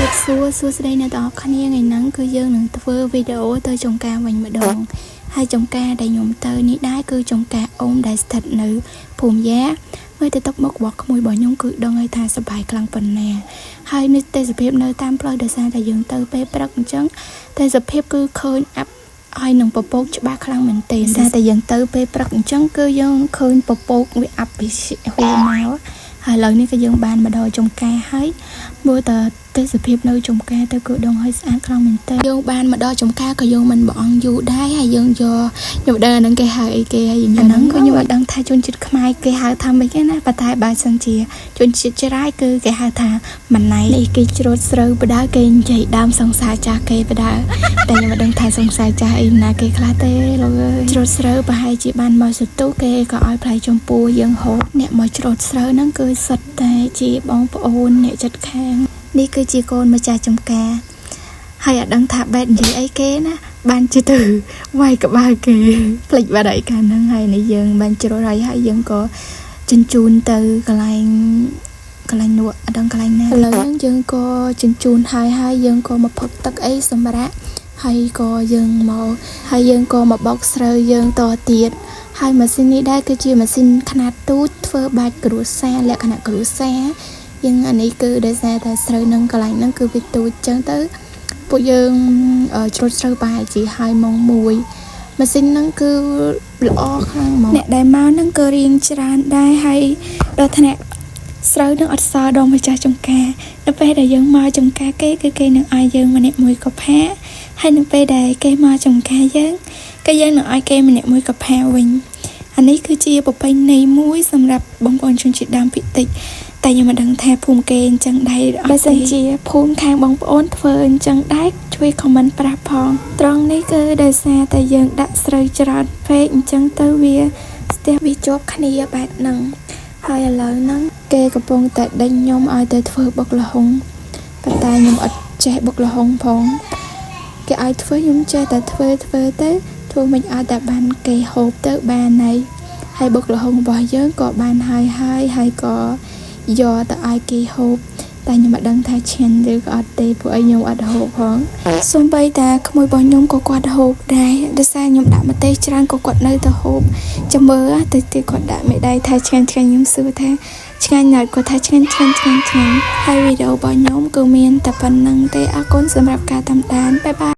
រាបសួរសួស្តីអ្នកទាំងអស់គ្នាថ្ងៃហ្នឹងគឺយើងនឹងធ្វើវីដេអូទៅចំការវិញម្ដងហើយចំការដែលខ្ញុំទៅនេះដែរគឺចំការអ៊ំដែលស្ថិតនៅភូមិយ៉ាមើលទៅទឹកមុខរបស់ក្មួយរបស់ខ្ញុំគឺដឹងហើយថាសប្បាយខ្លាំងប៉ុណ្ណាហើយនេះទេសភាពនៅតាមផ្លូវដោយសារតែយើងទៅពេលព្រឹកអញ្ចឹងទេសភាពគឺឃើញអាប់ហើយនឹងពពកច្បាស់ខ្លាំងមែនទែនសារតែយើងទៅពេលព្រឹកអញ្ចឹងគឺយើងឃើញពពកវាអាប់ពីហួរមកហើយឥឡូវនេះក៏យើងបានមកដល់ចំការហើយមើលតទេសភាពនៅចំការទៅគឺដងហើយស្អាតខ្លាំងមែនទែនយើងបានមកដល់ចំការក៏យើងមិនបងយូរដែរហើយយើងយកខ្ញុំដឹងអាហ្នឹងគេហៅអីគេហើយយើងអាហ្នឹងក៏ខ្ញុំអត់ដឹងថាជនជាតិខ្មែរគេហៅថាម៉េចទេណាប៉ុន្តែបើសិនជាជនជាតិច្រាយគឺគេហៅថាម៉ណៃនេះគេច្រូតស្រូវបដើគេនិយាយដើមសង្សារចាស់គេបដើតែខ្ញុំមិនដឹងថាសង្សារចាស់អីណាគេខ្លះទេលោកអើយច្រូតស្រូវប្រហែលជាបានមកសន្ទុះគេក៏ឲ្យផ្លែជម្ពូយើងហូបអ្នកមកច្រូតស្រូវហ្នឹងគឺសុទ្ធតែជាបងប្អូនអ្នកចិត្តខាងនេះគឺជាកូនម្ចាស់ចំការហើយអត់ដឹងថាបែតនិយាយអីគេណាបានជាទៅវាយក្បាលគេភ្លេចបាត់ហើយកាលហ្នឹងហើយនេះយើងបានជ្រុលហើយហើយយើងក៏ជញ្ជូនទៅកន្លែងកន្លែងនោះអត់ដឹងកន្លែងណាឥឡូវហ្នឹងយើងក៏ជញ្ជូនហើយហើយយើងក៏មកផឹកទឹកអីសម្រាប់ហើយក៏យើងមកហើយយើងក៏មកបោកស្រូវយើងតទៀតហើយម៉ាស៊ីននេះដែរគឺជាម៉ាស៊ីនខ្នាតទូចធ្វើបាច់គ្រួសារលក្ខណៈគ្រួសារយើងអានេះគឺដោយសារតែស្រូវនឹងកន្លែងហ្នឹងគឺវាទូចចឹងទៅពួកយើងច្រូតស្រូវប្រហែលជាហើយម៉ោង1ម៉ាស៊ីនហ្នឹងគឺល្អខ្លាំងហ្មងអ្នកដែលមកហ្នឹងគឺរៀងច្រើនដែរហើយដល់ថ្នាក់ស្រូវនឹងអត់សល់ដល់ម្ចាស់ចំការនៅពេលដែលយើងមកចំការគេគឺគេនឹងឲ្យយើងម្នាក់មួយកផាហើយនៅពេលដែលគេមកចំការយើងក៏យើងនឹងឲ្យគេម្នាក់មួយកផាវិញអានេះគឺជាប្រពៃណីមួយសម្រាប់បងប្អូនជនជាតិដើមភាគតិចតែខ្ញុំមិនដឹងថាភូមិគេអញ្ចឹងដែរអត់ទេបើសិនជាភូមិខាងបងប្អូនធ្វើអញ្ចឹងដែរជួយ comment ប្រាប់ផងត្រង់នេះគឺដោយសារតែយើងដាក់ស្រូវច្រើនពេកអញ្ចឹងទៅវាស្ទះវាជាប់គ្នាបែបហ្នឹងហើយឥឡូវហ្នឹងគេកំពុងតែដេញខ្ញុំឲ្យទៅធ្វើបុកល្ហុងប៉ុន្តែខ្ញុំអត់ចេះបុកល្ហុងផងគេឲ្យធ្វើខ្ញុំចេះតែធ្វើធ្វើទៅធ្វើមិនឲ្យតែបានគេហូបទៅបានហើយហើយបុកល្ហុងរបស់យើងក៏បានហើយហើយហើយក៏យកទៅឲ្យគេហូបតែខ្ញុំមិនដឹងថាឆ្ងាញ់ឬក៏អត់ទេព្រោះអីខ្ញុំអត់ហូបផងសូម្បីតែក្មួយរបស់ខ្ញុំក៏គាត់ហូបដែរដោយសារខ្ញុំដាក់ម្ទេសច្រើនក៏គាត់នៅតែហូបចាំមើលទៅទៀតគាត់ដាក់មេដៃថាឆ្ងាញ់ឆ្ងាញ់ខ្ញុំសួរថាឆ្ងាញ់ណាស់គាត់ថាឆ្ងាញ់ឆ្ងាញ់ឆ្ងាញ់ឆ្ងាញ់ហើយវីដេអូរបស់ខ្ញុំគឺមានតែប៉ុណ្្នឹងទេអរគុណសម្រាប់ការតាមដាន bye bye.